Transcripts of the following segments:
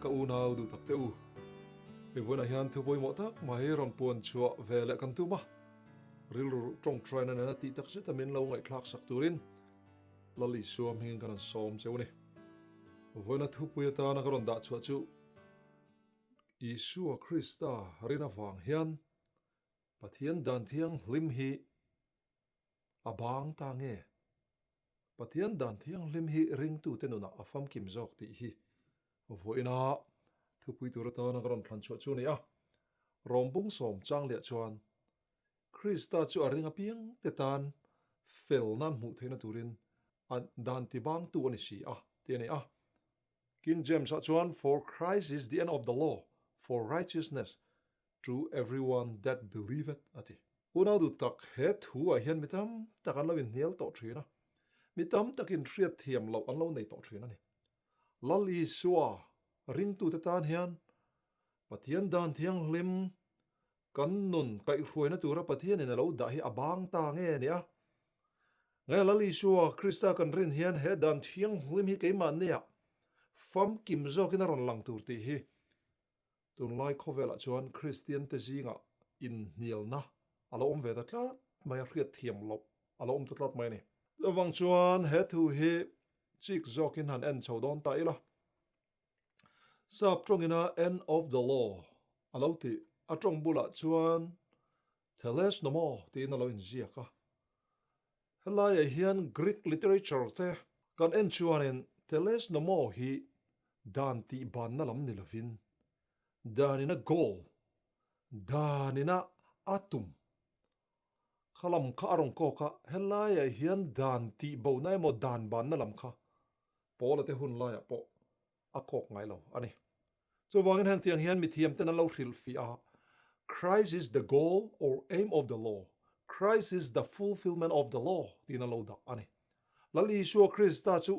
Ka unau duh tak te u. Hei vawiinah hian thu pawimawh tak mai rawn puan chhuah ve leh kan tum a. Rilru tawngtaina nena tih tak zeta min lo ngaihthlak sak turin Lal Isua hmingin kan han sawm che u ni. Vawiina thupui atana ka rawn dah chhuah chu Isua Krista rin avang hian Pathian dan thianghlim hi a bang ta nge? Pathian dan thianghlim hi ringtute nunah a famkim zawk tih hi vawiina thupui tur atana ka rawn thlan chhuah chu a ni a. Rawmbung sawm chang liah chuan Krista chu a ring apiang te tan fel nan hmuh theihna turin a dan tibangtu a ni si a tih a ni a. King James-ah chuan For Christ is the end of the law for righteousness to everyone that believeth a ti. Unau duh tak, he thu ah hian mi tam tak an lo inhnial tawh thin a, mi tam takin hriatthiam loh an lo nei tawh thin a ni. Lal Isua ringtute tan hian Pathian dan thianghlim kan nun kaihhruaina tura Pathianin a lo dah hi a bang ta nge ni a? Nge Lal Isua Krista kan rin hian he dan thianghlim hi keimahniah famkim zawkin a rawn lang tur tih hi Tunlai khawvelah chuan Kristiante zingah inhnialna a lo awm ve ta tlat mai a, hriatthiam loh a lo awm ta tlat mai a ni. Chuvang chuan he thu hi chik zawkin han en chho dawn ta ila. Sap tawngina end of the law a lo tih a tawng bulah chuan Theles nomo tiin a lo inziak a. Helaiah hian Greek literature te kan en chuanin Theles nomo hi dan tih banna lam ni lovin danina goal, danina a tum kha lam kha a rawn kawk a, helaiah hian dan tih bona emaw dan banna lam kha Paula te hun laiah pawh a kawk ngai lo a ni. Chuvangin heng tiang hian mithiam ten an lo hrilhfiah a, Christ is the goal or aim of the law, Christ is the fulfillment of the law tiin an lo dah a ni. Lal Isua Krista chu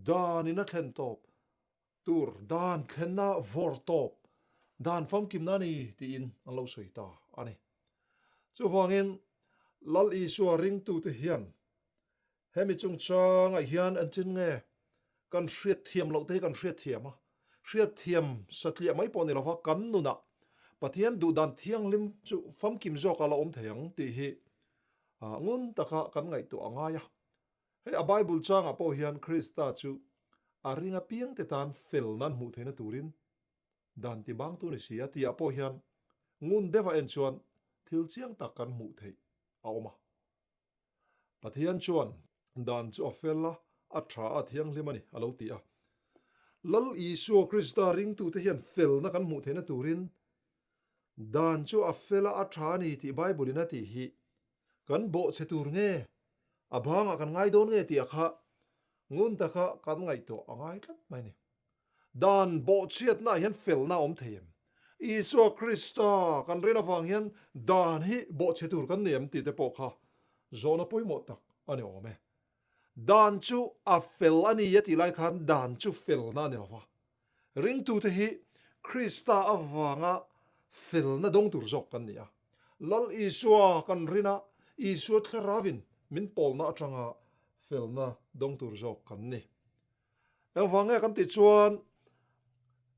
danin a thlen tawp tur, dan thlenna vawr tawp, dan famkimna a ni tiin an lo sawi ta a ni. Chuvangin Lal Isua ringtute hian Hemi chungchangah hian engtin nge kan hriatthiam loh te hi kan hriatthiam a, hriatthiam satliah mai pawh ni lova kan nunah Pathian duhdan thianghlim chu famkim zawkah la awm thei ang tih hi ngun taka kan ngaihtuah a ngai a. Hei a Bible changah pawh hian Krista chu a ring apiangte tan fel nan hmuh theihna turin dan tibangtu ni si a tihah pawh hian ngun deuha en chuan thil chiang tak kan hmuh theih a awm a. Pathian chuan dan chu a fel a, a tha a, thianghlim a ni, a lo ti a. Lal Isua Krista ringtute hian felna kan hmuh theihna turin dan chu a fel a, a tha a ni tih Bible-in a tih hi kan bawhchhe tur nge, a bangah kan ngai dawn nge tih a kha ngun taka kan ngaihtuah a ngai tlat mai a ni. Dan bawhchhiatnaah hian felna a awm thei em? Isua Krista kan rin avang hian dan hi bawhchhe tur kan ni em tih te pawh kha zawhna pawimawh tak a ni awm e. Dan chu a fel a ni a tih lai khan dan chu felna a ni lo va. Ringtute hi Krista avanga felna dawng tur zawk kan ni a. Lal Isua kan rin a, Isua Thlarauin min pawlna atanga felna dawng tur zawk kan ni. Engvang nge kan tih chuan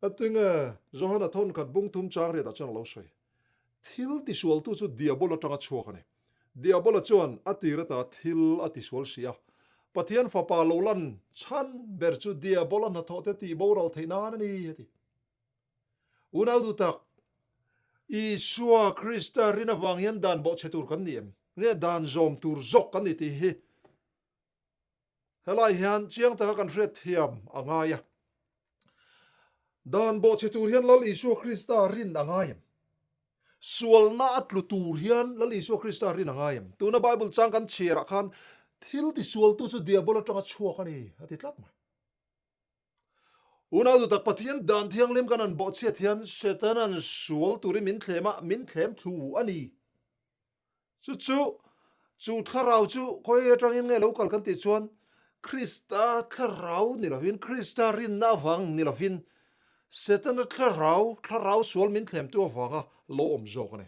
entinge Johana thawnkhat bung thum chang riatah chuan a lo sawi. Thil tisualtu chu Diabol atanga chhuak a ni. Diabola chuan a tir ata thil a tisual si a. Pathian fapa lo lan chhan ber chu Diabola hnathawh te tih boral theih nan a ni, a ti. Unau duh tak, Isua Krista rin avang hian dan bawhchhe tur kan ni em? Nge dan zawm tur zawk kan ni tih hi Helai hian chiang taka kan hriatthiam a ngai a. Dan bawhchhe tur hian Lal Isua Krista rin a ngai em? Sualna a tlu tur hian Lal Isua Krista rin a ngai em? Tuna Bible chang kan chhiarah khan thil tisualtu chu diabol atanga chhuak a ni a ti tlat mai. Unau duhtak Pathian dan thianghlim kan han bawhchhiat hian Setanan sual turin min thlem a, min thlem thlu a ni. Chu chu, chu thlarau chu khawi atangin nge lo kal kan tih chuan Krista thlarau ni lovin, Krista rinna avang ni lovin, Setana thlarau, thlarau sual min thlemtu avanga lo awm zawk a ni.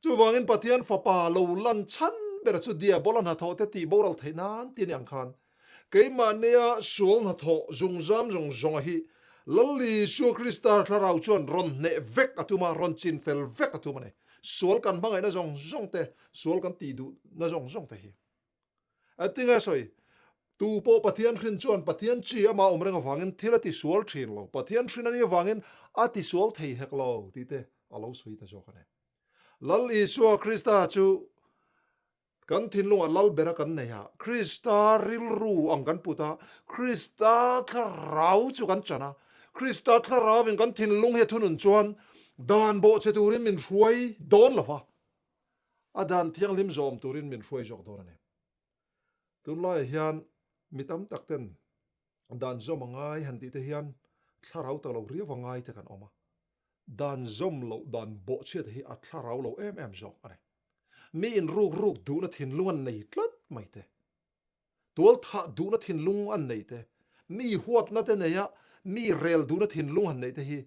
Chuvangin Pathian Fapa lo lan chhan ber chu Diabola hnathawh te tih boral theih nan ti a ni ang khan, keimahnia sual hnathawh zungzam zawng zawnga hi. Lal Isua Krista thlarau chuan rawn hneh vek a tum a, rawn chin fel vek a tum a ni. Sual kan hmangaihna zawng zawng te, sual kan tih duhna zawng zawng te hi. Engtinge a sawi? Tu pawh Pathian hrin chuan Pathian chi amah awm reng avangin thil a tisual thin lo. Pathian hrin a nih avangin a tisual thei hek lo tih te a lo sawi ta zawk a ni. Lal Isua Krista chu kan thinlungah lal bera kan nei a, Krista rilru ang kan put a, Krista thlarau chu kan chan a. Krista thlarauin kan thinlung hi a thunun chuan dan bawhchhe turin min hruai dawn lo va, a dan thianghlim zawm turin min hruai zawk dawn a ni. Tunlaiah hian mi tam tak ten dan zawm a ngai han tih te hian thlarau tak lo riau a ngai te kan awm a. Dan zawm loh dan bawhchhiat hi a thlarau lo em em zawk a ni. Mi in ruk ruk duhna thinlung an nei tlat mai te, tual thah duhna thinlung an nei te, mi huatna te neia mi rel duhna thinlung han neih te hi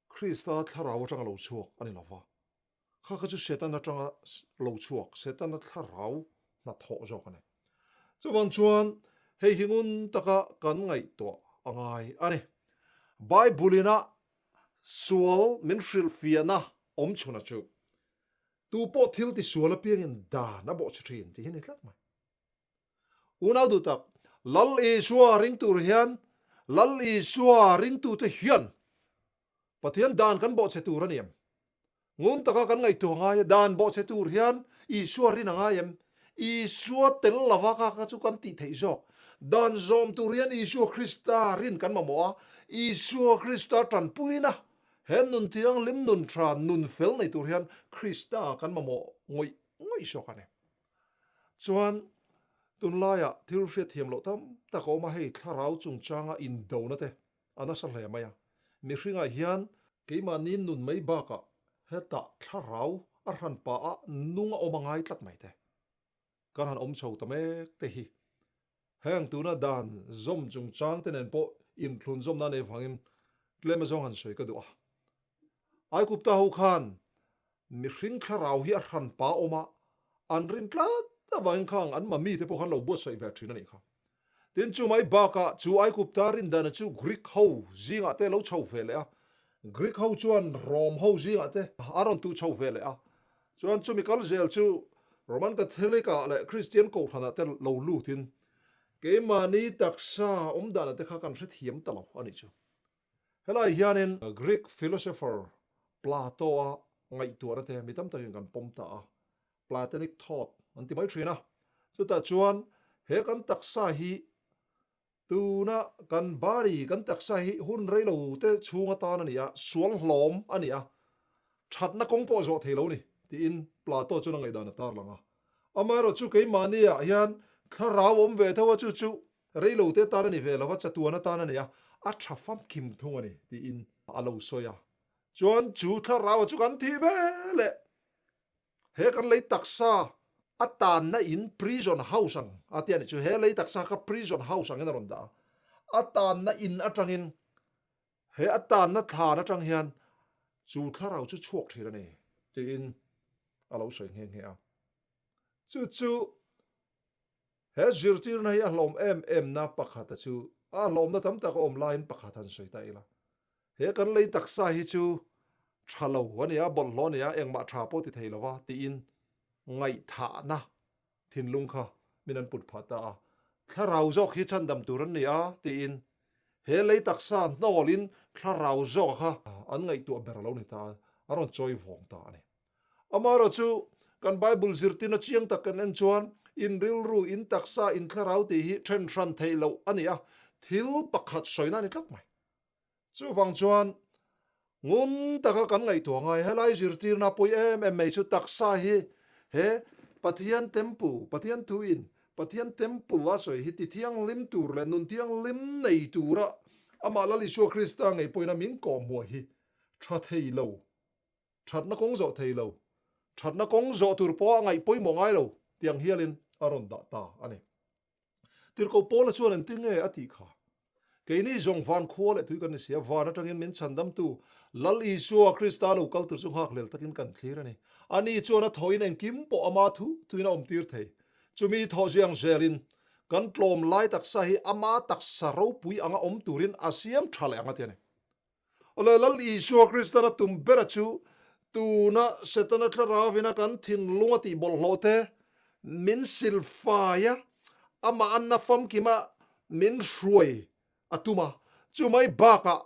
Krista thlarau atanga lo chhuak a ni lo va. Kha kha chu Setana atanga lo chhuak, Setana thlarau hnathawh zawk a ni. Chuvang chuan hei hi ngun taka kan ngaihtuah a ngai a ni. Bible-ina sual min hrilhfiahna awm chhuna chu tu pawh thil tisual apiangin dan a bawhchhe thin tih hi a ni tlat mai. Unau duh tak, Lal Isua ring tur hian Lal Isua ringtute hian Pathian dan kan bawhchhe tur a ni em? Ngun taka kan ngaihtuah ngai a, dan bawhchhe tur hian Isua rin a ngai em? Isua tel lova kha kha chu kan tih theih zawk. Dan zawm tur hian Isua Krista rin kan mamawh a, Isua Krista tanpuina he nun thianghlim, nun tha, nun fel nei tur hian Krista kan mamawh ngawih ngawih zawk a ni. Chuan tunlaiah thil hriatthiam loh tam tak a awm a, hei thlarau chungchanga indona te a nasa hle mai a, mihringah hian keimahni nun mai bakah hetah thlarau a hran pah a nung a awm a ngai tlat mai te kan han awm chho ta mek te hi heng tuna dan zawm chungchang te nen pawh inthlun zawmna nei vangin tlem azawng han sawi ka duh a. Aikupta ho khan mihring thlarau hi a hran pa awm a, an rin tlat avangin khang an mami te pawh khan lo buatsaih ve thin a nih kha. Tin chu mai bakah chu Aikupta rindana chu Greek ho zingah te lo chho ve leh a, Greek ho chuan Rom ho zingah te a rawn tuh chho ve leh a, chuan chumi kal zel chu Roman Catholic ah leh Christian kohhranah te lo lutin keimahni taksa awmdana te kha kan hrethiam ta lo a nih chu. Helai hianin Greek philosopher Plato-a ngaihtuahna te mi tam takin kan pawm ta a, Platonic thought an ti mai thin a. Chutah chuan he kan taksa hi tuna kan body, kan taksa hi hun reilo te chhung atan a ni a, sual hlawm a ni a, thatna kawng pawh zawh thei lo ni tiin Plato chuan a ngaihdan a tarlang a. Amaherawhchu keimahniah hian thlarau awm ve tho a, chu chu Reilo te tan a ni ve lo va, chatuan atan a ni a, a tha famkim thung a ni, tiin a lo sawi a. Chuan chu thlarau chu kan thih ve leh he kan lei taksa a tanna in prison house ang a ti a ni chu, he lei taksa kha prison house angin a rawn dah a, a tanna in atangin he a tanna thlan atang hian chu thlarau chu chhuak thin a ni, tiin a lo sawi nghe nghe a. Chu chu He zirtirna hi a hlawm em em na pakhata chu a hlawmna tam tak a awm laiin pakhat han sawi ta ila. He kan lei taksa hi chu tha lo a nia, bawlhhlawh a nia, engmah tha pawh ti thei lova tiin ngaihthahna thinlung kha min an put phah ta a. Thlarau zawk hi chhandam tur an ni a tiin he lei taksa hnawlin thlarau zawk kha an ngaihtuah ber a lo ni ta a, a rawn chawi vawng ta a ni. Amaherawh chu, kan Bible zirtirna chiang tak kan en chuan, in rilru, in taksa, in thlarau tih hi then hran theih loh a ni a, thil pakhat sawina a ni tlat mai. Chuvang chuan, ngun taka kan ngaihtuah ngai, helai zirtirna pawi em em mai chu taksa hi he Pathian temple, Pathian thuin Pathian temple a sawi hi ti thianghlim tur leh nun thianghlim nei tura amah Lal Isua Krista ngei pawhin a min kawhhmuah hi tha thei lo. Thatna kawng zawh thei lo, thatna kawng zawh tur pawh a ngaih pawimawh ngai lo tih ang hialin a rawn dah ta a ni. Tirhkoh Paula chuan engtin nge a tih kha? Keini zawng van khua leh tui kan ni si a, van atangin min chhandamtu Lal Isua Krista lo kal tur chu nghakhlel takin kan thlir a ni. Ani chuan a thawhin engkim pawh ama thu thuin a awmtir thei. Chumi thawh ziang zelin. Kan tlawm lai taksa hi ama taksa ropui anga awm turin a siam tha leh ang a ti a ni. Awle Lal Isua Kristan a tum bera chu tuna Setana thlaravina kan thinlung a tih bawlhhlawh te min silfai a, amah anna famkima min hruai a tum a. Chu mai bakah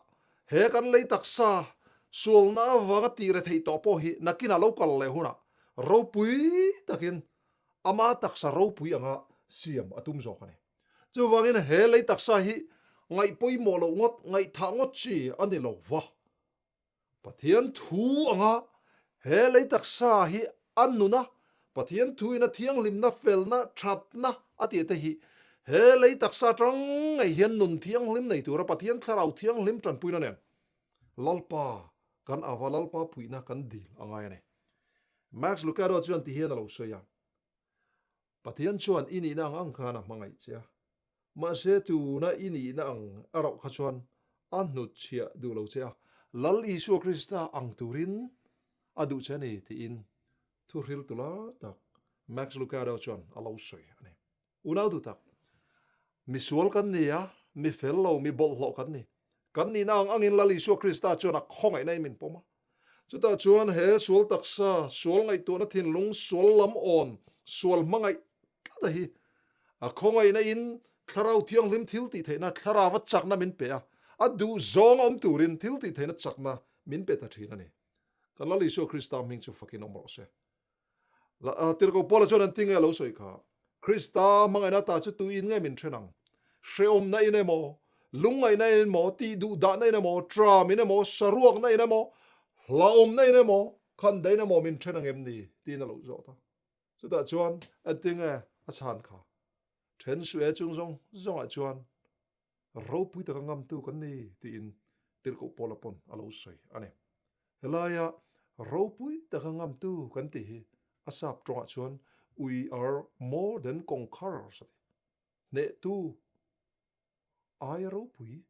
he kan lei taksa sualna avanga tih re theih tawh pawh hi nakinah lo kal leh hunah ropui takin ama taksa ropui anga siam a tum zawk a ni. Chuvangin he lei taksa hi ngaih pawimawh loh ngawt, ngaihthah ngawt chi a ni lo va. Pathian thu anga he lei taksa hi a nun a, Pathian thuin a thianghlimna, felna, thatna a tih te hi he lei taksa atang ngei hian nun thianghlim nei tura Pathian thlarau thianghlim tanpuina nen Lalpa kan ava Lalpa puihna kan dil a ngai a ni. Max Lucado chuan ti hian a lo sawi a, Pathian chuan i nihna ang ang khan a hmangaih che a, mahse tuna i nihna ang erawh kha chuan a hnutchhiah duh lo che a, Lal Isua Krista ang turin a duh che a ni tiin thuhril tu lar tak Max Lucado chuan a lo sawi a ni. Unau duh tak, misual kan ni a, mi fel lo, mi bawlhhlawh kan ni. Kan nihna ang angin Lal Isua Krista chuan a khawngaihna in min pawm a. Chutah chuan he sual taksa, sual ngaihtuahna thinlung, sual lam awn, sual hmangaih tlat a hi a khawngaihna in Thlarau Thianghlim thil tih theihna, Thlarauva chakna min pe a, a duh zawng awm turin thil tih theihna chakna min pe ta thin a ni. Kan Lal Isua Krista hming chu fakin awm rawh se. Tirhkoh Paula chuan an ti nge a lo sawi kha, Krista hmangaihna ta chu tuin nge min then ang? Hrehawmna in emaw, lungngaihna in emaw, tih duh dahna in emaw, tram in emaw, saruakna in emaw, hlauhawmna in emaw, khandaih in emaw min then ang em ni? tiin a lo zawt a. Chutah chuan an ti nge a chhan kha, Then suh e chung zawng zawngah chuan Ropui taka ngamtu kan ni tiin Tirhkoh Paula pawn a lo sawi a ni. Helaia ropui taka ngamtu kan tih hi a sap tawngah chuan we are more than conquerors a ti. Hnehtu aia ropui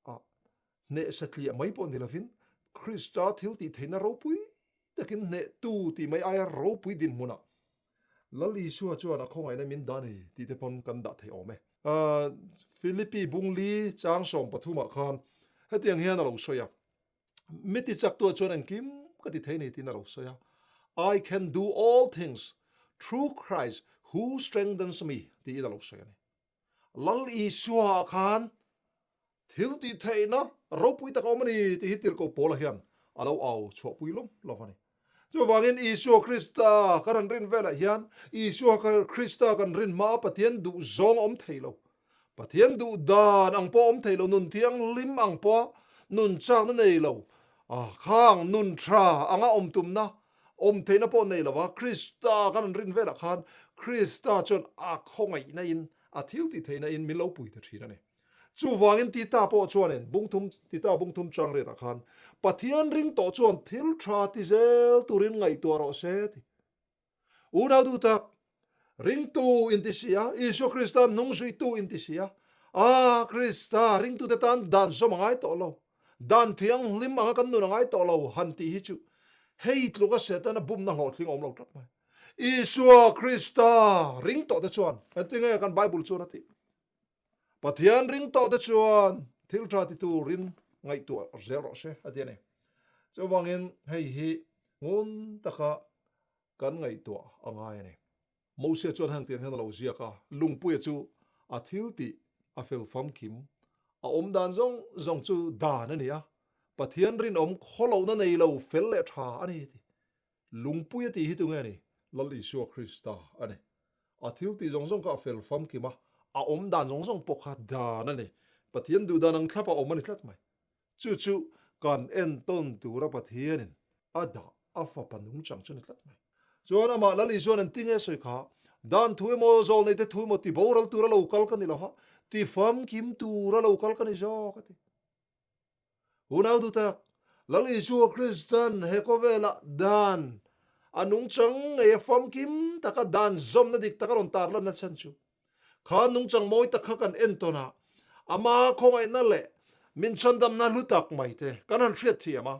a hneh satliah mai pawh ni lovin Krista thil tih theihna ropui takin hnehtu tih mai aia ropui dinhmunah Lal Isua chuan a khawngaihna min dah a ni tih te pawn kan dah thei awm e. Philippi bungli chang 13 ah khan hetiang hian a lo sawi a, Mi ti chaktuah chuan engkim ka ti thei ni tiin a lo sawi a, I can do all things through Christ who strengthens me tiin a lo sawi a ni. Lal Isua ah khan Thil tih theihna ropui tak a awm a ni tih hi Tirhkoh Paula hian a lo au chhuahpui lawm lawm a ni. Chuvangin Isua Krista kan han rin velah hian Isua Krista kan rin hmaa Pathian duh zawng a awm thei lo. Pathian duh dan ang pawh a awm thei lo, nun thianghlim ang pawha nun chakna nei lo, khang nun tha anga awm tumna, awm theihna pawh nei lova Krista kan han rin velah khan Krista chuan a khawngaihna in, a thil tih theihna in min lo pui ta thin a ni. Chuvangin Tita pawh chuanin bungthum, Tita bungthum chang riatah khan, Pathian ring tawh chuan thil tha ti zel turin ngaihtuah rawh se ti. Unau duh tak, ringtu inti si a, Isua Krista hnung zuitu inti si a, a Krista ringtute tan dan zawm a ngai tawh lo, dan thianghlim anga kan nun a ngai tawh lo han tih hi chu hei tluka Setana bumna hlawhtling a awm lo tlat mai. Isua Krista ring tawhte chuan engtinge kan Bible chuan a tih? Pathian ring tawh te chuan thil tha ti turin ngaihtuah zel rawh se a ti a ni. Chuvangin hei hi ngun taka kan ngaihtuah a ngai a ni. Mosia chuan hengtiang hian a lo ziak a, Lungpuia chu a thil tih a fel famkim, a awm dan zawng zawng chu dan a ni a, Pathian rinawm khawlohna nei lo fel leh tha a ni ti. Lungpui a tih hi tunge ni? Lal Isua Krista a ni. A thil tih zawng zawng kha a fel famkim a, a awm dan zawng zawng pawh kha dan a ni. Pathian duh dan ang thlap a awm a ni tlat mai. Chu chu kan entawn tura Pathianin a dah a fapa nungchang chu a ni tlat mai. Chuan amah Lal Isua'n an ti nge sawi kha, Dan thu emaw, zawlneite thu emaw ti boral tura lo kal ka ni lo va, ti famkim tura lo kal ka ni zawk a ti. Unau duh tak, Lal Isua Kristan he khawvelah dan a nungchang ngei a famkim taka dan zawmna dik tak a rawn tarlanna chhan chu kha nungchang mawi tak kha kan entawn a, ama khawngaihna leh min chhandamna hlu tak mai te kan han hriatthiam a,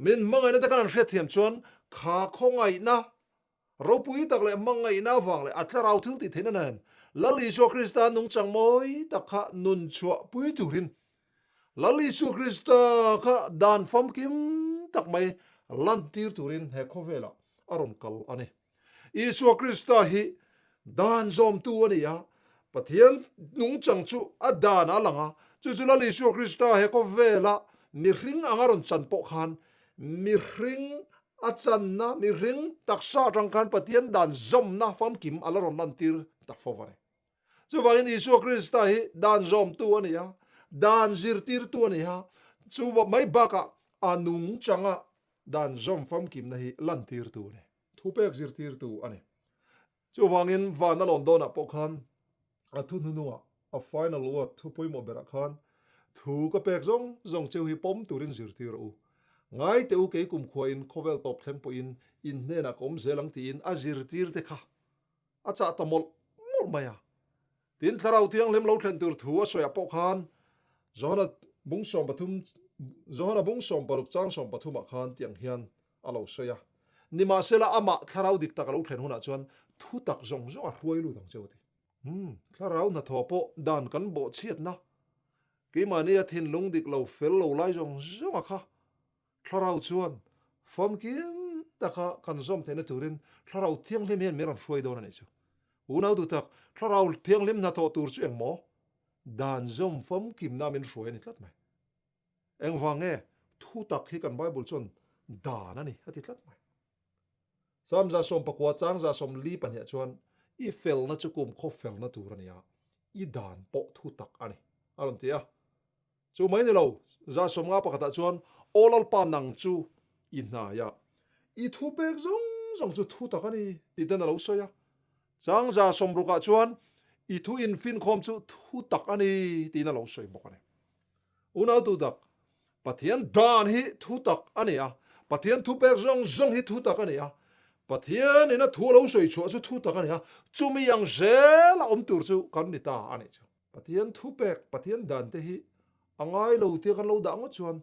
min hmangaihna te kan han hriatthiam chuan kha khawngaihna Ropui tak leh hmangaihna avang leh a thlarau thil tih theihna nen. Lal Isua Krista nungchang mawi tak kha nun chhuah pui turin Lal Isua Krista kha dan famkim tak mai lantir turin he khawvelah a rawn kal a ni. Isua Krista hi dan zawmtu a ni a, Pathian nungchang chu a dan a lang a, chu chu Lal Isua Krista he khawvela mihring anga rawn chan pawh khan mihring a channa, mihring taksa atang khan Pathian dan zawmna famkim a la rawn lantir ta fo a ni. Chuvangin Isua Krista hi dan zawmtu a ni a, dan zirtirtu a ni a, chu mai bakah a nungchanga dan zawm famkimna hi lantirtu a ni, thupek zirtirtu a ni. Chuvangin van a lawn dawnah pawh khan a thu hnuhnungah a final word thu pawimawh berah khan thu ka pek zawng zawng cheu hi pawm turin zirtir a u. Ngai teh u kei kumkhuain khawvel tawp thleng pawhin in hnenah ka awm zel ang tiin a zirtirte kha a chah ta mawlh mawlh mai a. Tin, Thlarau Thianghlim lo thlen tur thu a sawiah pawh khan Johana bung 13 Johana bung 16 chang 13 ah khan tiang hian a lo sawi a, Nimahsela amah Thlarau dik tak a lo thlen hunah chuan thu tak zawng zawng a hruai lut ang che u ti. Umm, Thlarau hnathawh pawh dan kan bawhchhiatna keimahnia thinlung dik lo fel lo lai zawng zawnga kha Thlarau chuan famkim taka kan zawm theihna turin Thlarau Thianghlim hian min rawn hruai dawn a nih chu. Unau duh tak, Thlarau Thianghlim hnathawh tur chu eng maw? Dan zawm famkimna min hruai a ni tlat mai. Engvang nge? Thu tak hi kan Bible chuan dan a ni a ti tlat mai. Psalm 19 chang 42 chuan i felna chu kumkhaw felna tur a ni a, i dan pawh thu tak a ni a rawn ti a. Chu mai ni lo, 150 pakhatah chuan, Aw Lalpa nang chu i hnai a, i thu pek zawng zawng chu thu tak a ni, tih ten a lo sawi a. Chang 60ah chuan, I thu infinkhawm chu thu tak a ni, tiin a lo sawi bawk a ni. Unau tu tak, Pathian dan hi thu tak a ni a, Pathian thu pek zawng zawng hi thu tak a ni a, Pathianin a thu a lo sawi chhuah chu thu tak a ni a, chumi ang zel a awm tur chu kan ni ta a nih chu. Pathian thupek, Pathian dan te hi a ngai lo tia kan lo dah ngawt chuan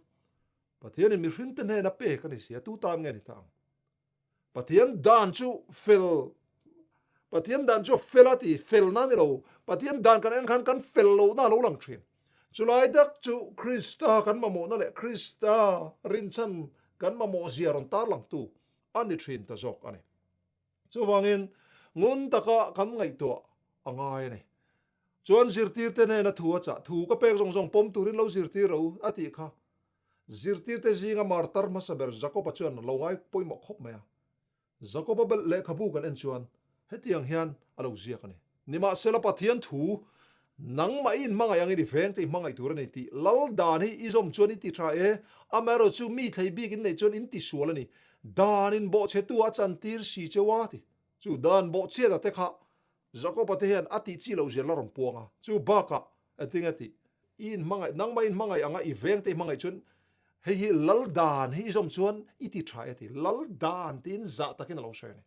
Pathianin mihring te hnena pek a ni si a, tu tan nge ni ta ang? Pathian dan chu fel, Pathian dan chu a fel a ti, felna a ni lo. Pathian dan kan en khan kan fel lohna a lo lang thin. Chulai tak chu Krista kan mamawhna leh Krista rinchhan kan mamawh zia rawn tarlangtu a ni thin ta zawk a ni. Chuvangin, ngun taka kan ngaihtuah a ngai a ni. Chuan zirtirte hnena thu a chah, thu ka pek zawng zawng pawm turin lo zirtir ro a tih kha. Zirtirte zinga martar hmasa ber Jakoba chuan a lo ngai pawimawh khawp mai a. Jakoba belh lehkhabu kan en chuan hetiang hian a lo ziak a ni. Nimahsela Pathian thu, Nangmah i inhmangaih angin i veng te i hmangaih tur a ni tih lal dan hi i zawm chuan i ti tha e, amaherawhchu mi thlei bik in neih chuan in ti sual a ni. Dan in bawhchhetu a chantir si cheu a ti. Chu dan bawhchhiata te kha Jakoba te hian a tih chi loh zia la rawn puang a. Chu bakah engtin nge tih? I inhmangaih, nangmah i inhmangaih anga i veng te i hmangaih chuan hei hi lal dan hi i zawm chuan i ti tha e ti. Lal dan tiin zah takin a lo sawi a ni.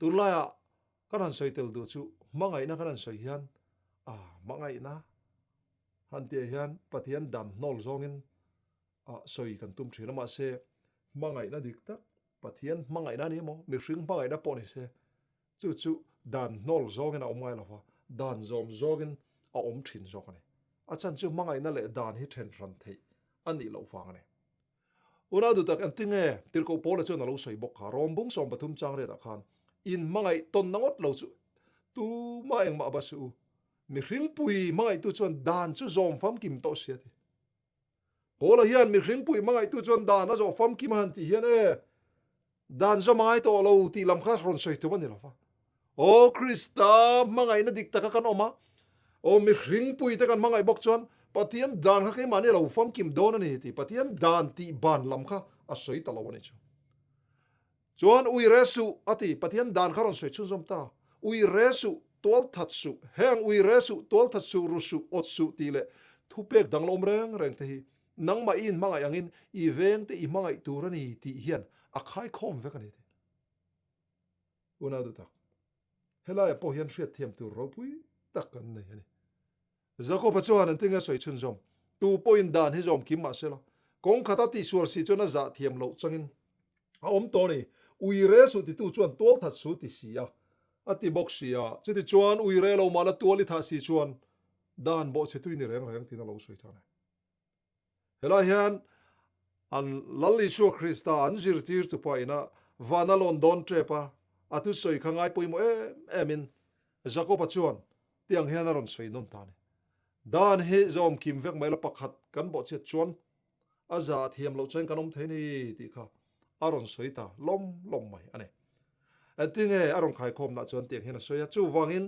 Tunlaiah Kan han sawi tel duh chu hmangaihna kan han sawi hian a hmangaihna han tih ah hian Pathian dan hnawl zawngin a sawi kan tum thin a mahse hmangaihna dik tak Pathian hmangaihna a ni emaw mihring hmangaihna pawh ni se chu chu dan hnawl zawngin a awm ngai lo va dan zawm zawngin a awm thin zawk a ni. A chhan chu hmangaihna leh dan hi then hran theih a nih loh vang a ni. Unau duh tak engtin nge Tirhkoh Paula chuan a lo sawi bawk kha, Rom bung 13 chang riatah khan, In hmangaih tawnna ngawt lo chu tumah engmah ba suh u, mihringpui hmangaihtu chuan dan chu zawm famkim tawh si a ti. Paula hian mihringpui hmangaihtu chuan dan a zawh famkim a han tih hian e, Dan zawm a ngai tawh lo tih lam kha rawn sawi tum a ni lo va. Aw Krista hmangaihna dik taka kan awm a, aw mihringpui te kan hmangaih bawk chuan Pathian dan kha keimahni a lo famkim dawn a ni tih Pathian dan tih ban lam kha a sawi ta lo a ni chu. Chuan ui re suh a ti, Pathian dan kha rawn sawi chhunzawm ta. Ui re suh, tual that suh, heng ui re suh, tual that suh, ru suh, awt suh tih leh thupek dang la awm reng reng te hi Nangmah i inhmangaih angin i vengte i hmangaih tur a ni tih hian a khaikhawm vek a ni tih. Unau duh tak, helaiah pawh hian hriatthiam tur ropui tak kan nei a ni. Jakoba chuan an tinge sawi chhunzawm, Tu pawhin dan hi zawm kim mah sela, kawng khata tihsual si chuan a zah thiam loh changin a awm tawh a ni. Ui re suh titu chuan tualthat su ti si a. A ti bawk si a. Chutichuan ui reh lo mah la tual i thah si chuan dan bawhchhe tui ni reng reng tiin a lo sawi ta a ni. Helai hian an Lal Isua Krista an zirtir tupa ina van a lawn dawn tep a, a thusawi kha ngai pawimawh em em in Jakoba chuan tiang hian a rawn sawi nawn ta a ni. Dan hi zawm kim vek mai la pakhat kan bawhchhiat chuan a za thiam loh chuan kan awm thei ni tih kha a rawn sawi ta lawm lawm mai a ni. Engtinge a rawn khaikhawmna chuan tiang hian a sawi a, chuvangin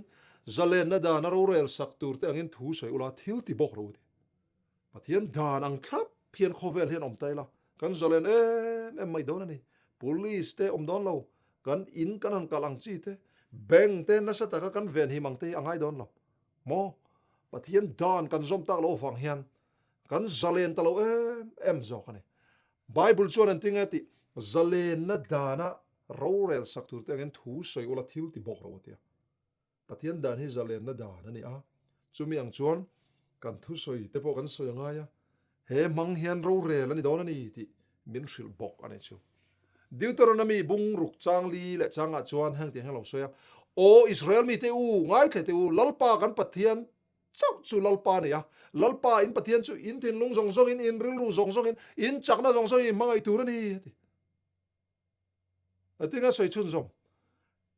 zalenna dan a rorel sak tur te angin thu sawi ula thil ti bawk ro ti. Pathian dan ang thlap hian khawvel hian awm ta ila kan zalen em em mai dawn a ni. Police te awm dawn lo, kan in kan han kalh ang chi te, bank te nasa taka kan venhim ang te hi a ngai dawn lo maw? Pathian dan kan zawm tak loh avang hian Kan zalen ta lo em em zawk a ni. Bible chuan an ti nge tih, Zalenna dana rorel sak tur te angin thu sawi ula thil ti bawk ro a ti a. Pathian dan hi zalenna dan a ni a, chumi ang chuan kan thusawi te pawh kan sawi a ngai a, he hmang hian rorel a ni dawn a ni tih min hrilh bawk a ni chu. Deuteronomy bung ruk chang li leh changah chuan heng tiang hian a lo sawi a, Aw Israel mite u, ngaithla teh u, Lalpa kan Pathian Chauh chu Lalpa a ni a, Lalpa in Pathian chu in thinlung zawng zawngin, in rilru zawng zawngin, in chakna zawng zawngin in hmangaih tur a ni, a ti. A tinga sawi chhunzawm.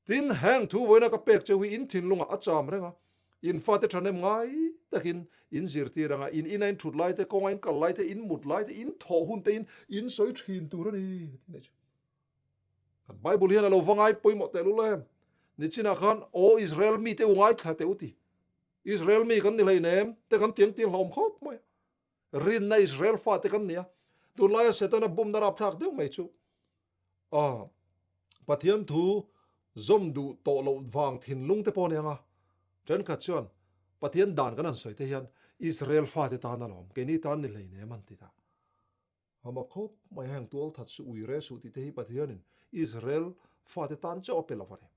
Tin, heng thu vawiina ka pek cheu hi in thinlungah a cham reng a, in fate thahnem ngai takin in zirtir ang a, in ina in thut lai te, kawnga in kal lai te, in mut lai te, in thawh hun te in in sawi thin tur a ni, a ti nei chu. Kan Bible hian a lo va ngai pawimawh tehlul em? Nichinah khan, Aw Israel mite u ngaithla teh u ti. Israel mi kan ni hleinem te kan tiang tiang hlawm khawp mai a. Rinna Israel fate kan ni a. Tunlaia Setana bumna rapthlak deuh mai chu a Pathian thu zawm duh tawh loh vang thinlung te pawh a ni ang a. Thenkhat chuan Pathian dan kan han sawi te hian Israel fate tan alawm, keini tan ni hleinem an ti ta. Ama khawp mai heng tual that suh ui re suh tih te hi Pathianin Israel fate tan chauh a pe lo a ni.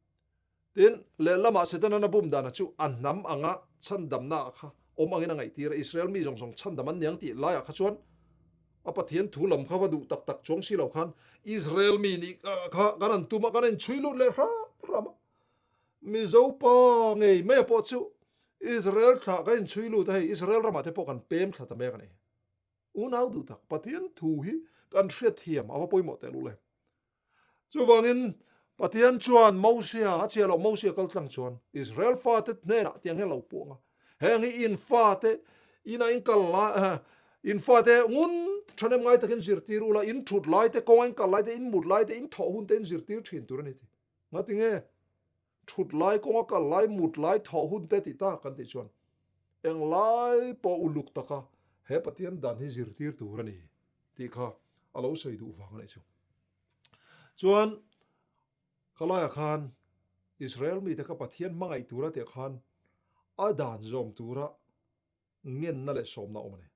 Tin, lehlamah Setana'n a bum dana chu a hnam anga chhandamna ah kha awm angin a ngaihtir a, Israel mi zawng zawng chhandam an niang tih laiah kha chuan a Pathian thu lam kha va duh tak tak chuang si lo khan Israel mi nih kha kan han tum a, kan inchhui lut leh hram hram a. Mizo pa ngei maia pawh chu Israel thlah kan inchhui lut a, hei Israel ramah te pawh kan pem thla ta mek a ni. Unau duh tak, Pathian thu hi kan hriatthiam a va pawimawh teh lul em? Chuvangin, Pathian chuan Mosia, a chhia loh Mosia kal tlang chuan Israel fate hnenah tiang hian lo puang a, Heng hi in fate ina in kal lai, in fate ngun thahnem ngai takin zirtir ula, in thut lai te, kawnga in kal lai te, in mut lai te, in thawh hun te in zirtir thin tur a ni ti. Ngatinge? Thut lai, kawnga kal lai, mut lai, thawh hun te tih tak kan tih chuan englai pawh uluk taka he Pathian dan hi zirtir tur a ni tih kha a lo sawi duh vang a nih chu. Chuan khalaiah khan Israel mite kha Pathian hmangaih tura tih khan a dan zawm tura ngenna leh sawmna awm a ni.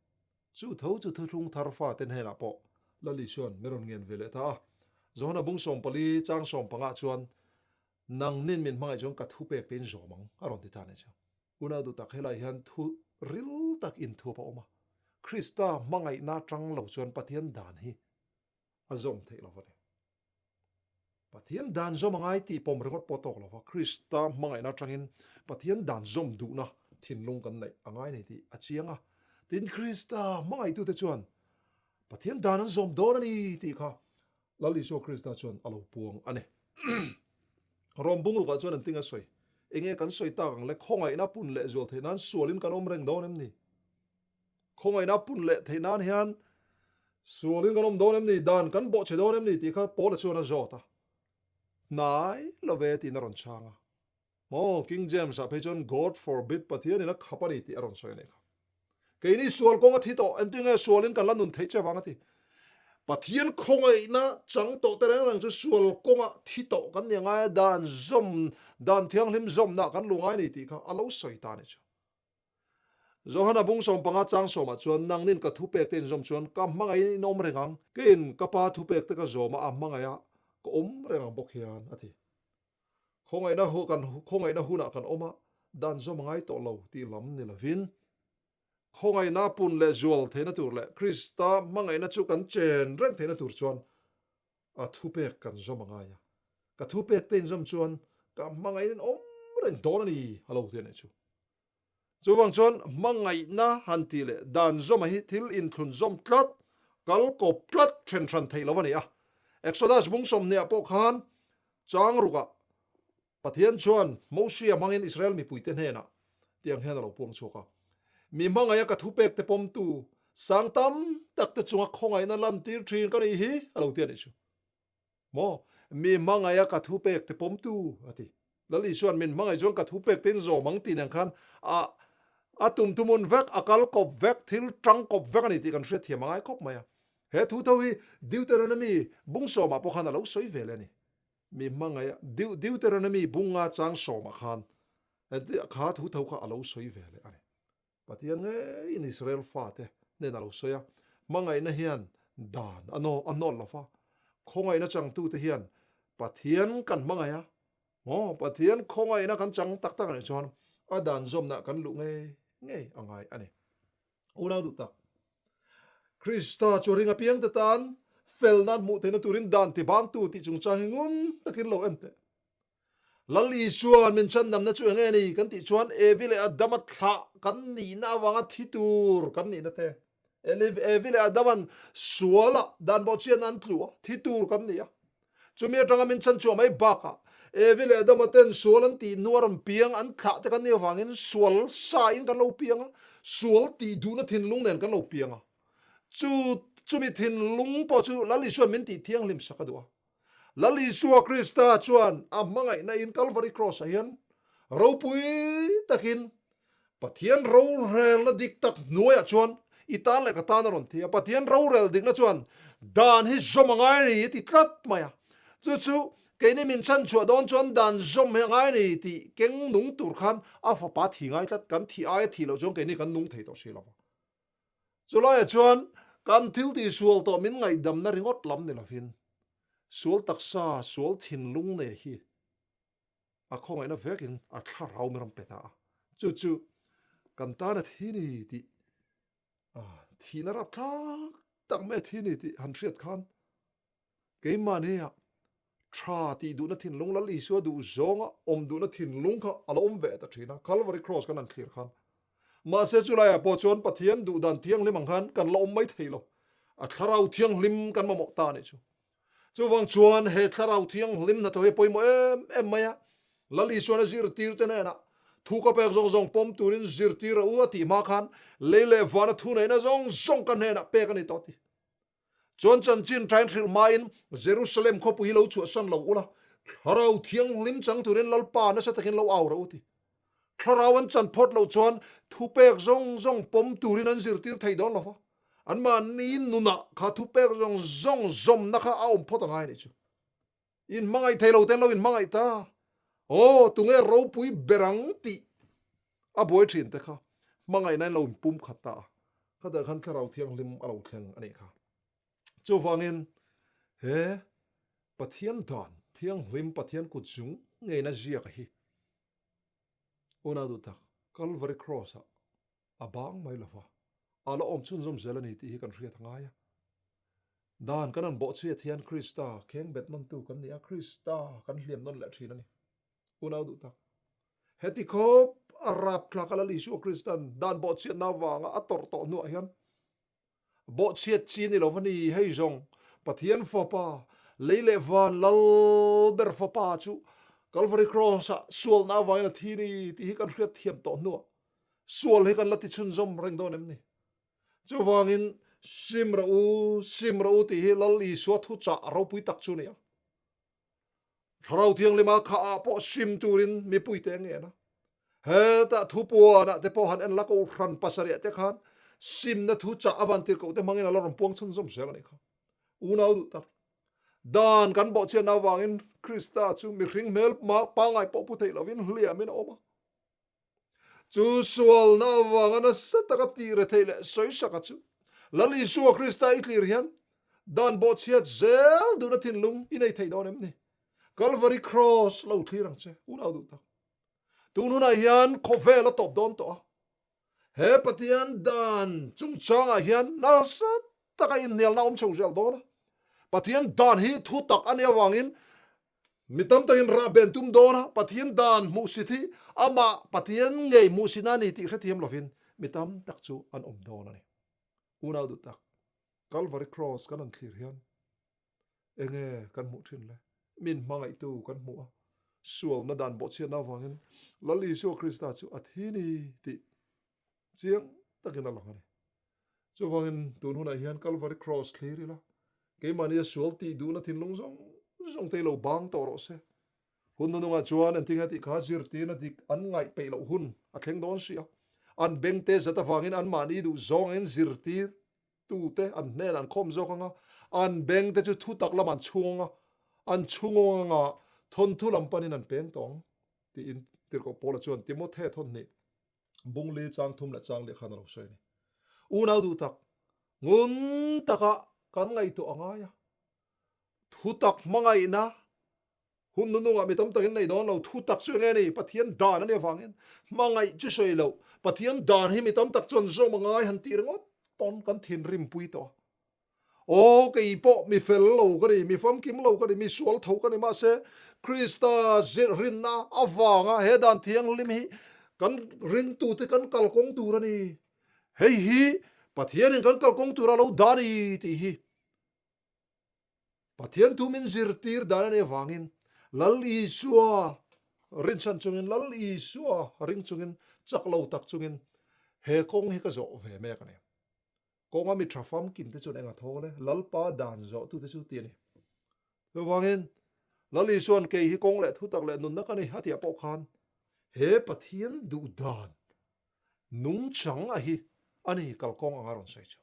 Chu tho chu thuthlung thar fate hnenah pawh Lal Isua'n min rawn ngen ve leh ta a. Johana bung 14 chang 15 chuan, Nangnin min hmangaih chuan ka thupek tein zawm ang, a rawn ti ta a nih chu. Unau duh tak helai hian thu ril tak inthuap a awm a. Krista hmangaihna atang lo chuan Pathian dan hi a zawm theih lo a ni. Pathian dan zawm a ngai tih pawm ringawt pawh tawk lo va, Krista hmangaihna atangin Pathian dan zawm duhna thinlung kan neih a ngai nei tih a chiang a. Tin, Krista hmangaihtute chuan Pathian dan an zawm dawn a ni tih kha Lal Isua Krista chuan a lo puang a ni. Rom bungrukah chuan an ting a sawi. Enge kan sawi tak ang le? Khawngaihna pun leh zual theih nan sualin kan awm reng dawn em ni? Khawngaihna pun leh theih nan hian sualin kan awm dawn em ni, dan kan bawhchhe dawn em ni tih kha Paula chuan a zawt a. Hnai lo ve tiin a rawn chhang a. Maw, King James-ah phei chuan God forbid, Pathianin a khap a ni tih a rawn sawi a nih kha. Keini sual kawng a thi tawh, engtin nge sualin kan la nun theih che vang a ti. Pathian khawngaihna chang tawh te reng reng chu sual kawnga thi tawh kan ni angai a, dan zawm, dan thianghlim zawmna kan lu ngai a ni tih kha a lo sawi ta a nih chu. Johana bung 15 chang sawmah chuan, Nangnin ka thupek te inzawm chuan ka hmangaihin in awm reng ang, keiin ka Pa thupek te ka zawm a, a hmangaiha ka awm reng ang bawk hian, a ti. Khawngaihna hu kan khawngaihna hunah kan awm a, dan zawm a ngai tawh lo tih lam ni lovin, khawngaihna pun leh zual theihna tur leh Krista hmangaihna chu kan chen reng theihna tur chuan a thupek kan zawm a ngai a. Ka thupek te inzawm chuan Ka hmangaihin awm reng dawn a ni a lo ti a nih chu. Chuvang chuan hmangaihna han tih leh dan zawma hi thil inthlun zawm tlat, kal kawp tlat then hran theih lo a ni a. Exodus bung sawmhniah pawh khan chang rukah Pathian chuan Mosia hmangin Israel mipuite hnenah tiang hian a lo puang chhuak a, Mi hmangaih a ka thupekte pawmtu sang tam takte chunga khawngaihna lantir thin ka nih hi a lo ti a nih chu. Maw? Mi hmangaih a ka thupek te pawmtu, a ti. Lal Isua'n min hmangaih chuan ka thupek te in zawm ang tih nen khan a a tum thumun vek, a kal kawp vek, thil tang kawp vek a ni tih kan hriat thiam a ngai khawp mai a. He thu tho hi Deuteronomy bung sawmah pawh khan a lo sawi ve leh a ni. Mi hmangaih a Deuteronomy bunga chang sawmah khan kha thu tho kha a lo sawi ve leh a ni. Pathian ngeiin Israel fate hnenah lo sawi a, hmangaihna hian dan a naw a nawt lo va, khawngaihna changtute hian Pathian kan hmangaih a, maw Pathian khawngaihna kan chang tak tak a nih chuan a dan zawmna kan luh ngei ngei a ngai a ni. Unau duh tak, Krista chu ring apiangte tan felna an hmuh theihna turin dan tibangtu tih chungchang hi ngun takin lo en teh. Lal Isua'n min chhandamna chu eng nge ni kan tih chuan Evi leh Adama thlah kan nihna avanga thi tur kan nihna te, Evi leh Adama'n suala dan bawhchiatna an tlu a, thi tur kan ni a. Chumi atanga min chhanchhuah mai bakah Evi leh Adama ten sual an tih hnu a rawn piang an thlah te kan nih avangin sual sa in kan lo piang a, sual tih duhna thinlung nen kan lo piang a. Chu chumi thinlung pawh chu Lal Isua'n min tih thianghlim sak a duh a. Lal Isua Krista chuan a hmangaihna in Kalvari Cross ah hian ropui takin Pathian rorelna dik tak hnuaiah chuan i tan leh ka tan a rawn thi a. Pathian rorel dikna chuan dan hi zawm a ngai a ni ti tlat mai a. Chu chu keini min chhanchhuah dawn chuan dan zawm hi a ngai a ni tih keng nung tur khan a fapa thi ngai tlat. Kan thi aia thi loh chuan keini kan nung thei tawh si lo va. Chulaiah chuan kan thil tihsual tawh min ngaihdamna ringawt lam ni lovin sual taksa, sual thinlung nei hi a khawngaihna vekin a thlarau min rawn pe ta a. Chu chu kan tana thi ni tih, thihna rapthlak tak mai a thi ni tih han hriat khan Keimahnia tha tih duhna thinlung, Lal Isua duh zawnga awm duhna thinlung kha a lo awm ve ta thin a, Calvary Cross kan han thlir khan. Mahse chulaiah pawh chuan Pathian duh dan thianghlim ang khan kan la awm mai thei lo. A Thlarau Thianghlim kan mamawh ta a nih chu. Chuvang chuan he Thlarau Thianghlim hnathawh hi a pawimawh em em mai a. Lal Isuan a zirtirte hnenah thu ka pek zawng zawng pawm turin zirtir a u a tih hma khan lei leh vana thuneihna zawng zawng ka hnenah pek a ni tawh a ti. Chuan chanchin ṭhain hrilh hmain Jerusalem khawpui hi lo chhuahsan lo ula, Thlarau Thianghlim chang turin Lalpa nasa takin lo au rawh u ti. Thlarau an chan phawt loh chuan thupek zawng zawng pawm turin an zirtir thei dawn lo va, anmahni nunah kha thupek zawng zawng zawmna kha a awm phawt a ngai a nih chu. Inhmangaih thei lo ten lo inhmangaih ta. Aw, tunge ropui ber ang tih a buai thin te kha hmangaihna in lo inpum khat ta a, khatah khan Thlarau Thianghlim a lo thleng a nih kha. Chuvangin he Pathian dan thianghlim Pathian kut zung ngeina ziak hi unau duh tak Calvary Cross ah a bang mai lo va, a la awm chhunzawm zel a ni tih hi kan hriat a ngai a. Dan kan rawn bawhchhiat hian Krista kheng bet nawntu kan ni a, Krista kan hliam nawn leh thin a ni. Unau duh tak. Heti khawp a rapthlak a Lal Isua Kristan dan bawhchhiatna avanga a tawrh tawh hnuah hian Bawhchhiat chi ni lo va ni, hei zawng Pathian Fapa, lei leh van lal ber Fapa chu Calvary Cross-ah sualna avangin a thi ni tih hi kan hriat thiam tawh hnuah sual hi kan la ti chhunzawm reng dawn em ni? Chuvangin sim rawh u, sim rawh u tih hi Lal Isua thuchah ropui tak chu a ni a. Thlarau Thianghlima kha ah pawh sim turin mipuite a ngen a. Hetah thupuanah te pawh han en la kohhran pasarih te khan simna thu chah a van tirhkoh te hmangin a la rawn puang chhunzawm zel a nih kha. Unau duh tak, dan kan bawhchhiatna avangin Krista chu mihring hmel pangngai pawh pu theih lovin hliamin a awm a. Chu sualna avanga nasa taka tih re theih leh sawisaka chu Lal Isua Krista i tlir hian dan bawhchhiat zel duhna thinlung i nei thei dawn em ni? Kalvari Cross lo thlir ang che, unau duh tak. Tun hunah hian khawvel a tawp dawn tawh a. He Pathian dan chungchangah hian nasa taka inhnialna a awm chho zel dawn a. Pathian dan hi thu tak a nih avangin. Mi tam takin rah ben tum dawn a, Pathian dan hmuhsit hi amah Pathian ngei hmuhsitna a ni tih hrethiam lovin mi tam tak chu an awm dawn a ni. Unau duh tak, Calvary Cross kan han thlir hian enge kan hmuh thin le? Min hmangaihtu kan hmuh a, sualna dan bawhchhiatna avangin Lal Isua Krista chu a thi ni tih chiang takin a lang a ni. Chuvangin tun hunah hian Calvary Cross thlir ila, keimahnia sual tih duhna thinlung zawng zawng te lo bang tawh rawh se. Hun hnunungah chuan engtinge tih kha zirtirna dik an ngaih peih loh hun a thleng dawn si a. An bengte zat avangin anmahni duh zawngin zirtir tute an hnenah an khawm zawk ang a, an bengte chu thutak lamah an chhung ang a, an chhungawng anga thawnthu lam panin an peng tawh ang tiin Tirhkoh Paula chuan Timothe thawhnih Bungli chang thum leh chang leh khan a lo sawi a ni. Unau duh tak, ngun taka kan ngaihtuah a ngai a. Thutak hmangaihna hun nunungah mi tam takin nei dawn lo. Thutak chu enge ni? Pathian dan a nih avangin hmangaih chu sawi loh. Pathian dan hi mi tam tak chuan zawm a ngai han tih ringawt pawn kan thinrimpui tawh a. Aw, kei pawh mi fel lo ka ni, mi famkim lo ka ni, mi sual tho ka ni, mahse Krista rinna avanga he dan thianghlim hi kan ringtute kan kalkawng tur a ni. Hei hi Pathianin kan kalkawng tura lo dah a ni tih hi Pathian thu min zirtir dan a nih avangin Lal Isua rinchhan chungin, Lal Isua ring chungin, chak lo tak chungin he kawng hi ka zawh ve mek a ni. Kawnga mi tha famkim te chuan eng a thawl e, Lalpa dan zawh tu te chu ti a ni. Chuvangin, Lal Isua'n kei hi kawng leh thutak leh nunna ka ni a tih ah pawh khan he Pathian duh dan nungchang a hi a ni kalkawng anga rawn sawi chu.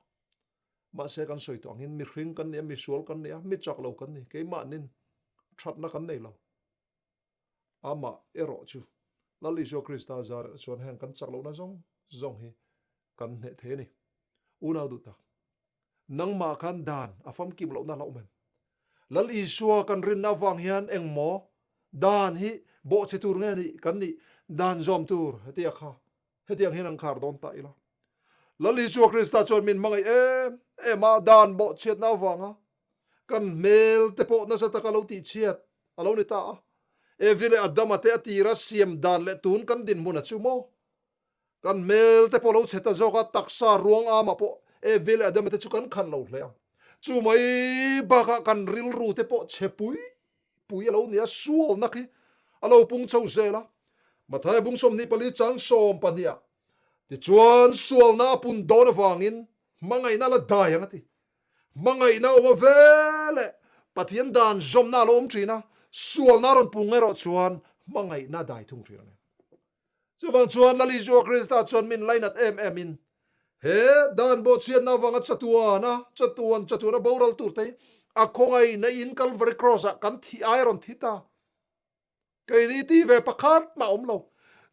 Mahse kan sawi tawh angin mihring kan ni a, misual kan ni a, mi chak lo kan ni, keimahnin thatna kan nei lo. Amah erawh chu Lal Isua Krista zarah chuan heng kan chak lohna zawng zawng hi kan hneh thei a ni. Unau duh tak, nangmah khan dan a famkim lohna la awm em? Lal Isua kan rinna avang hian engmaw dan hi bawhchhe tur nge nih kan nih dan zawm tur hetia kha hetiang hian an khar dawn ta ila. Lal Isua Krista chuan min hmangaih em em a, dan bawhchhiatna avanga Kan hmel te pawh nasa taka lo tihchhiat a lo ni ta a. Evi leh Adama te a tira siam dan leh tun kan dinhmun a chu maw? Kan hmel te pawh lo chhe ta zawk a, taksa ruang amah pawh Evi leh Adama te chu kan khan lo hle ang. Chu mai bakah kan rilru te pawh chhe pui pui a lo ni a, sualna khi a lo pung chho zel a. Mathaia bung 24 chang 12 ah tichuan sualna a pun dawn avangin hmangaihna la dai ang a ti. Hmangaihna awm a ve leh Pathian dan zawmna a lo awm thin a, sualna a rawn pung erawh chuan hmangaihna a dai thung thin a ni. Chuvang chuan Lal Isua Krista chuan min lainat em em in he dan bawhchhiatna avanga chatuana chatuan chatuana boral tur te hi a khawngaihna in Calvary Cross ah kan thih ai a rawn thi ta. Keini ti ve pakhat mah awm lo.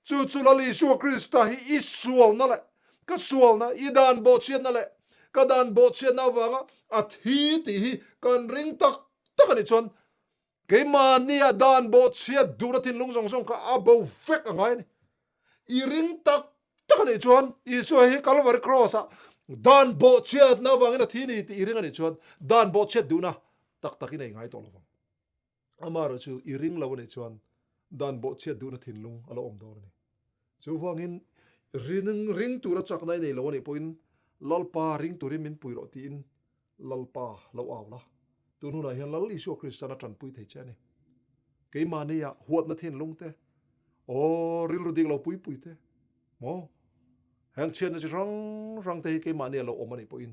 Chu chu Lal Isua Krista hi i sualna leh ka sualna, i dan bawhchhiatna leh ka dan bawhchhiatna avanga a thi tih hi kan ring tak tak a nih chuan keimahnia dan bawhchhiat duhna thinlung zawng zawng kha a bo vek a ngai a ni. I ring tak tak a nih chuan Isua hi Calvary Cross-ah dan bawhchhiatna avangin a thi ni tih i ring a nih chuan dan bawhchhiat duhna tak tak i nei ngai tawh lo vang. Amaherawh chu i ring lo a nih chuan dan bawhchhiat duhna thinlung a lo awm dawn a ni. Chuvangin ring ring tura chakna i nei lo a nih pawhin Lalpa ring turin min pui rawh tiin Lalpa lo au la. Tun hunah hian Lal Isua Kristan a tanpui thei che a ni. Keimahnia huatna thinlung te, aw rilru dik lo pui pui te, maw heng chhiatna chi hrang hrang te hi keimahnia lo awm a nih pawhin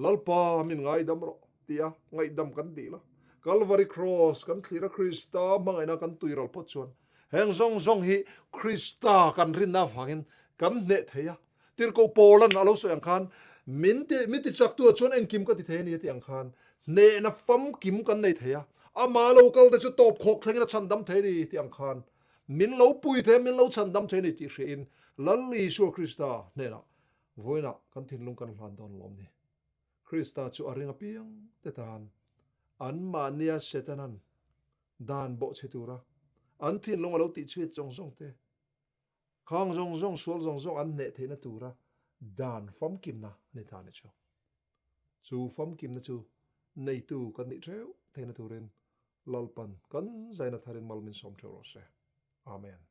Lalpa min ngaidam rawh tia ngaihdam kan dil a, Kalvari Kraws kan thlir a Krista hmangaihna kan tuiral phawt chuan heng zawng zawng hi Krista kan rinna avangin kan hneh thei a. Tirhkoh Paulan a lo sawi ang khan min ti min ti chaktu ah chuan engkim ka ti thei a ni a tih ang khan hnehna famkim kan nei thei a, amah lo kal te chu tawp khawk thlengin a chhandam thei a ni tih ang khan min lo pui thei a, min lo chhandam thei a ni tih hriain Lal Isua Krista hnenah Vawiinah kan thinlung kan hlan dawn lawm ni. Krista chu a ring apiang te tan anmahnia Setanan dan bawhchhe tura an thinlung a lo tihchhuat zawng zawng te, khang zawng zawng sual zawng zawng an hneh theihna tura dan famkimna a ni ta a ni chu. Chu famkimna chu neitu kan nih theuh theihna turin. Lalpan kan zaina tharin mal min sawm theuh rawh se. Amen.